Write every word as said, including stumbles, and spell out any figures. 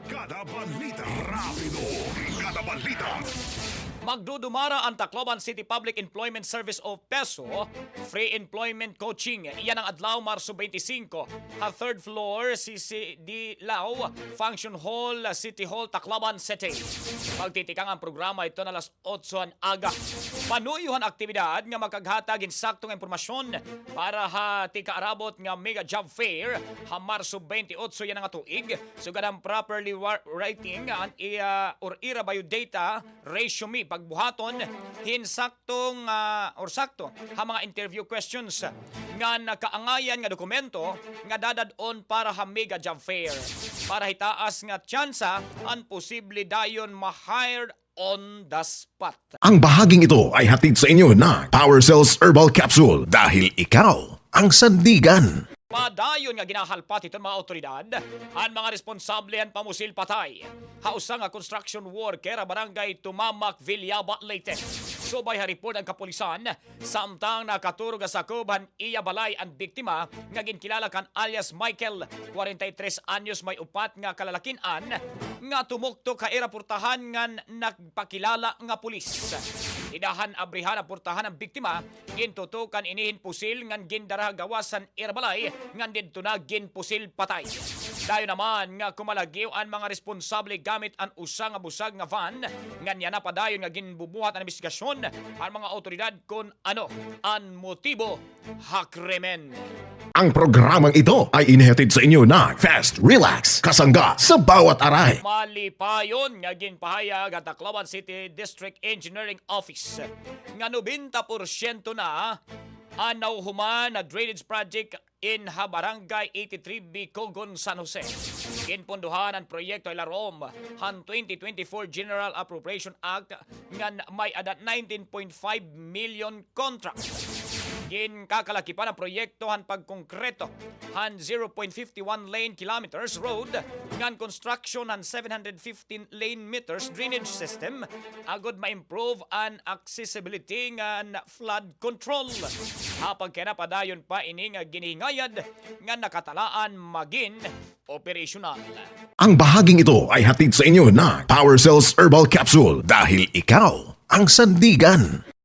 Kada balita, rapido. Kada balita. Magdudumara an Tacloban City Public Employment Service o PESO, free employment coaching. Iyan an adlaw, Marso twenty-five, ha third floor, C C D Lao Function Hall, City Hall, Tacloban City. Magtitikang an programa ito na alas otso han aga. Panuyo han aktibidad nga makaghatag hin sakto nga impormasyon para ha tikaarabot nga Mega Job Fair ha Marso twenty-eight yana nga tuig, sugad han properly wa-, writing an iya or ira biodata, resume, pagbuhaton hin saktong, ah, or sakto ha mga interview questions nga nakaangayan nga dokumento nga dadad-on para ha Mega Job Fair, para hitaas nga tsansa an posible dayon ma-hired on the spot. Ang bahaging ito ay hatid sa inyo ng Power Cells Herbal Capsule, dahil ikaw ang sandigan. Padayon nga ginahalpat hiton mga awtoridad an mga responsable han pamusil patay ha usa nga construction worker ha Barangay Tumamak, Villaba, Leyte. Subay ha report han kapulisan, samtang nakaturog ha sakob han iya balay an biktima nga ginkilala kan alias Michael, kwarenta y tres anyos, may upat nga kalalakin-an nga tumuktok ha ira purtahan ngan nagpakilala nga pulis. Dida han abrihan an purtahan an biktima, gintutukan ini hin pusil ngan gindara ha gawas han ira balay ngan didto na ginpusil patay. Dayon naman nga kumalagyo an mga responsable gamit an usa nga busag nga van, ngan yana padayon nga ginbubuhat an imbestigasyon han mga awtoridad kon ano an motibo ha krimen. Ang programang ito ay inihatid sa inyo ng Fast Relax, kasangga sa bawat aray. Malipayon nga ginpahayag han Tacloban City District Engineering Office nga nobenta porsyento na an nahuhuman na drainage project in ha Barangay eighty-three B, Cogon, San Jose. Ginpundohan an proyekto ilarom han twenty twenty-four General Appropriation Act ngan may-ada nineteen point five million contract. Ginkakalakipan an proyekto han pagkongkreto han zero point fifty one lane kilometers road ngan construction han seven hundred fifteen lane meters drainage system agod ma-improve an accessibility ngan flood control. Ha pagkayana padayon pa ini nga ginhingayad nga nakatalaan magin operasyonal. Ang bahaging ito ay hatid sa inyo ng Power Cells Herbal Capsule, dahil ikaw ang sandigan.